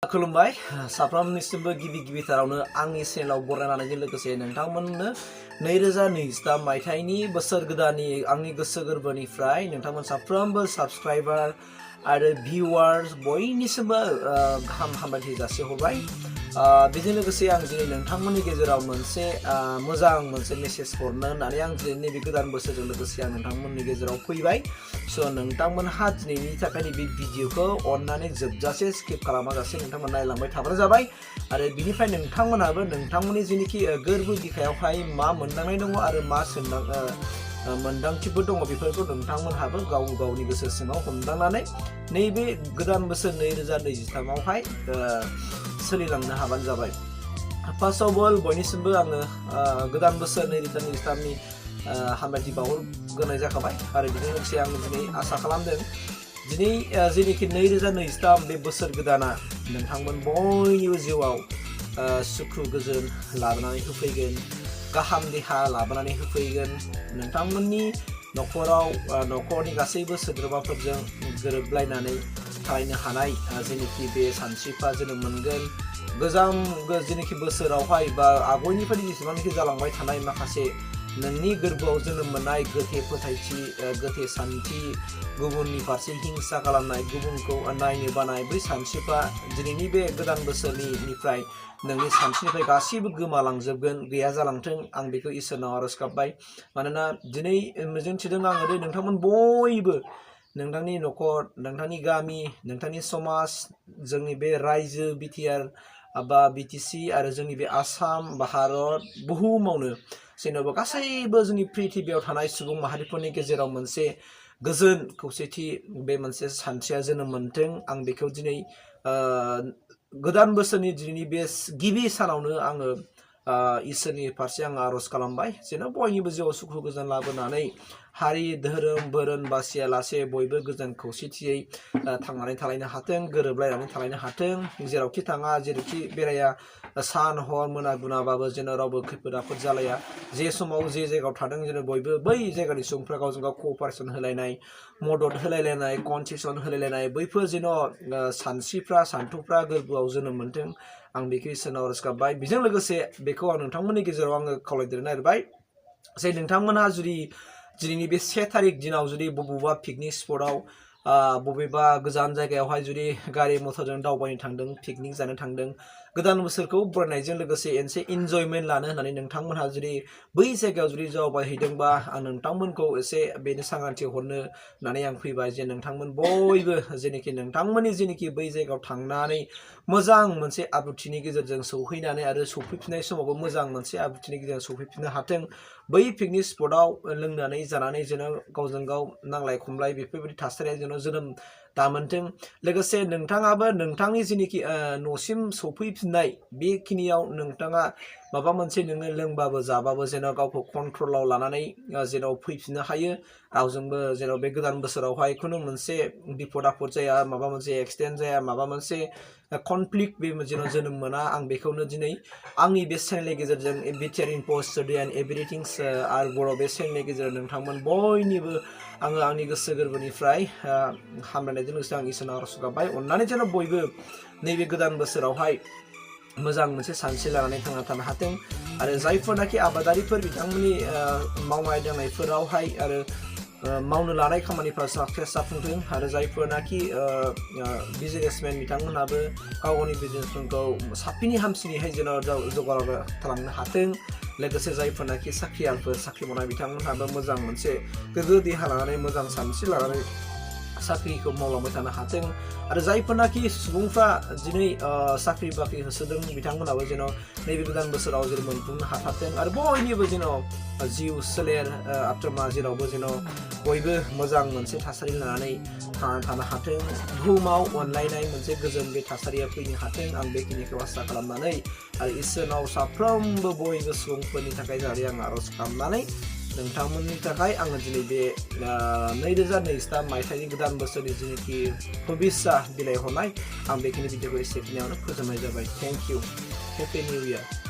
खुलुमबाय साफ्रोमनिसिमबो गिबिथारावनो आंनि चेनेलाव बरायनायजों लोगोसे नोंथांमोननो 2023 मायथाइनि बोसोर गोदाननि आंनि गोसो गोरबोनिफ्राय नोंथांमोन साफ्रोमबो साबस्क्राइबार आरो भिउवार्स बयनिसिमबो गाहाम हामलायथि जासिहरबाय। बेजों लोगोसे आं दिनै नोंथांमोननि गेजेराव मोजां मोनसे मेसेज हरनो होननानै आं दिनै नैबे गोदान बोसोरजों लोगोसे आं नोंथांमोननि गेजेराव फैबाय। स' नोंथांमोनहा दिनैनि थाखाय बे भिडिअखौ अननानै जोबजासे स्किप खालामाजासे नोंथांमोन नायलांबाय थाबानो जाबाय आरो बिनिफ्राय नोंथांमोनहाबो नोंथांमोननि जेनोखि गोरबो बिखायावहाय मा मोनदांनाय दङ आरो मा मोनदांथिफोर दङ बेफोरखौ नोंथांमोनहाबो गावनि गोसो सिङाव हमदांनानै नैबे गोदान बोसोर 2023 आवहाय सोलिलांनो हाबानो जाबाय। फार्स्ट अफ अल बयनिसिमबो आङो गोदान बोसोर 2023 नि हामलायथि बावहरग्रोनाय जाखाबाय आरो बेजों लोगोसे आं दिनै आसा खालामदों दिनै जेनोखि 2023 बे बोसोर गोदाना नोंथांमोन बयनिबो जिउआव सुखु गोजोन लाबोनानै होफैगोन, गाहाम देहा लाबोनानै होफैगोन, नोंथांमोननि न'खराव न'खरनि गासैबो सोद्रोमाफोरजों गोरोबलायनानै थालायनो हानाय जेनोखि बे सानस्रिफ्रा जोनोम मोनगोन। गोजाम जेनोखि बोसोरावहाय बा आगयनिफ्राय जेसेबांनाखि जालांबाय थानाय माखासे नोंनि गोरबोआव जोनोम मोननाय गोथे फोथायथि, गोथे सानथि, गुबुननि फारसे हिंसा खालामनाय, गुबुनखौ नायनो बानाय, बै सानस्रिफ्रा दिनैनि बे गोदान बोसोरनिफ्राय नोंनि सानस्रिनिफ्राय गासैबो गोमालांजोबगोन, गैया जालांथों आं बेखौ इसोरनाव आरज गाबबाय। मानोना दिनै मिजिंथिदों आङो दे नोंथांमोन बयबो नोंथांनि न'खर, नोंथांनि गामि, नोंथांनि समाज, जोंनि बे रायजो बिटिआर बा बिटिसि आरो जोंनि बे आसाम, भारत, बुहुमावनो जेनेबा गासैबो जोंनि पृथिबियाव थानाय सुबुं माहारिफोरनि गेजेराव मोनसे गोजोन खौसेथि बे मोनसे सानस्रिया जोनोम मोनथों। आं बेखौ दिनै गोदान बोसोरनि दिनैनि बे गिबि सानावनो आङो इसोरनि फारसे आं आरज खालामबाय जेन' बयनिबो जिउआव सुखु गोजोन लाबोनानै हारि धोरोम बोरोन बासियालासे बयबो गोजोन खौसेथियै थांनानै थालायनो हाथों, गोरोबलायनानै थालायनो हाथों, जेरावखि थाङा जेरावखि बेराया सान हर मोना गुनाबाबो जेन' रावबो खैफोद आफोद जालाया, जे समाव जे जायगायाव थादों जेन' बयबो बै जायगानि सुबुंफ्रा गावजों गाव क'अपारेसन होलायनाय, मदद होलायलायनाय, कनसेसन होलायलायनाय, बैफोर जेन' सानस्रिफ्रा सान्थौफ्रा गोरबोआव जोनोम मोनथों आं बेखौ इसोरनाव आरज गाबबाय। बेजों लोगोसे बेखौ आं नोंथांमोननि गेजेराव आङो खावलायदेरनो नागिरबाय जे नोंथांमोनहा जुदि दिनैनि बे 1 थारिख दिनाव जुदि बबेबा पिकनिक स्पटआव बबेबा गोजान जायगायावहाय जुदि गारि मथरजों दावबायनो थांदों, पिकनिक जानो थांदों, गोदान बोसोरखौ बरायनायजों लोगोसे एसे इन्जयमेन्ट लानो होननानै नोंथांमोनहा जुदि बै जायगायाव जुदि दावबायहैदोंबा आं नोंथांमोनखौ एसे बेनि सांग्रांथि हरनो होननानै आं फैबाय जे नोंथांमोन बयबो जेनोखि नोंथांमोननि जेनोखि बै जायगायाव थांनानै मोजां मोनसे आब्रुथिनि गेजेरजों सौहैनानै आरो सौफैफिननाय समावबो मोजां मोनसे आब्रुथिनि गेजेरजों सौफैफिननो हाथों। बै पिकनिक स्पटआव लोंनानै जानानै जेन' गावजों गाव नांलाय खमलाय बेफोरबायदि थासारिया जेन' जोनोम दामोनथों। लोगोसे नोंथाङाबो नोंथांनि जेनोखि न'सिम सौफैफिननाय बेखिनियाव नोंथाङा माबा मोनसे नोङो लोंबाबो जाबाबो जेन' गावखौ कन्ट्रलाव लानानै जेन' फैफिननो हायो, रावजोंबो जेन' बे गोदान बोसोरावहाय खुनु मोनसे बिपद आफद जाया, माबा मोनसे एक्सिडेन्ट जाया, माबा मोनसे कनफ्लिक्ट बे जेन' जोनोम मोना, आं बेखौनो दिनै आंनि बे चेनेलनि गेजेरजों बिटिआर इनफ'स एन्ड एभ्रिथिंस आरो बर' बे चेनेलनि गेजेरजों नोंथांमोन बयनिबो आङो आंनि गोसो गोरबोनिफ्राय हामलायनायजों लोगोसे आं इसोरनाव आरज गाबबाय अननानै जेन' बयबो नैबे गोदान बोसोरावहाय मोजां मोनसे सानस्रि लानानै थांना थानो हाथों आरो जायफोरनाखि आबादारिफोर बिथांमोननि मावनाय दांनायफोरावहाय आरो मावनो लानाय खामानिफ्रा साक्सेस जाफुंथों आरो जायफोरनाखि बिजनेसमेन बिथांमोनहाबो गाव गावनि बिजनेसफोरखौ साबसिनै हामसिनैहाय जेन' जौगालांनो हाथों। लोगोसे जायफोरनाखि साख्रियालफोर साख्रि मावनाय बिथांमोनहाबो मोजां मोनसे गोग्गो देहा लानानै मोजां सानस्रि लानानै साख्रिखौ मावलांबाय थानो हाथों आरो जायफोरनाखि सुबुंफ्रा दिनै साख्रि बाख्रि होसोदों बिथांमोनाबो जेन' नैबे गोदान बोसोराव जेरै मोनफुंनो हाथारथों आरो बयनिबो जेन' जिउ सोलेर आत्मा जेरावबो जेन' बयबो मोजां मोनसे थासारि लानानै थांना थानो हाथों, बुहुमाव अनलायनाय मोनसे गोजोन बे थासारिया फैनो हाथों आं बेखिनिखौ आसा खालामनानै आरो इसोरनाव साफ्रोमबो बयबो सुबुंफोरनि थाखाय जाहाथे आं आरज खालामनानै नोंथांमोननि थाखाय आङो दिनै बे 2023 मायथाइनि गोदान बोसोरनि जेनोखि हुबिस्सा बिलाइ हरनाय आं बेखिनि भिडिअखौ एसेखिनियावनो फोजोबनाय जाबाय। Thank you, happy new year.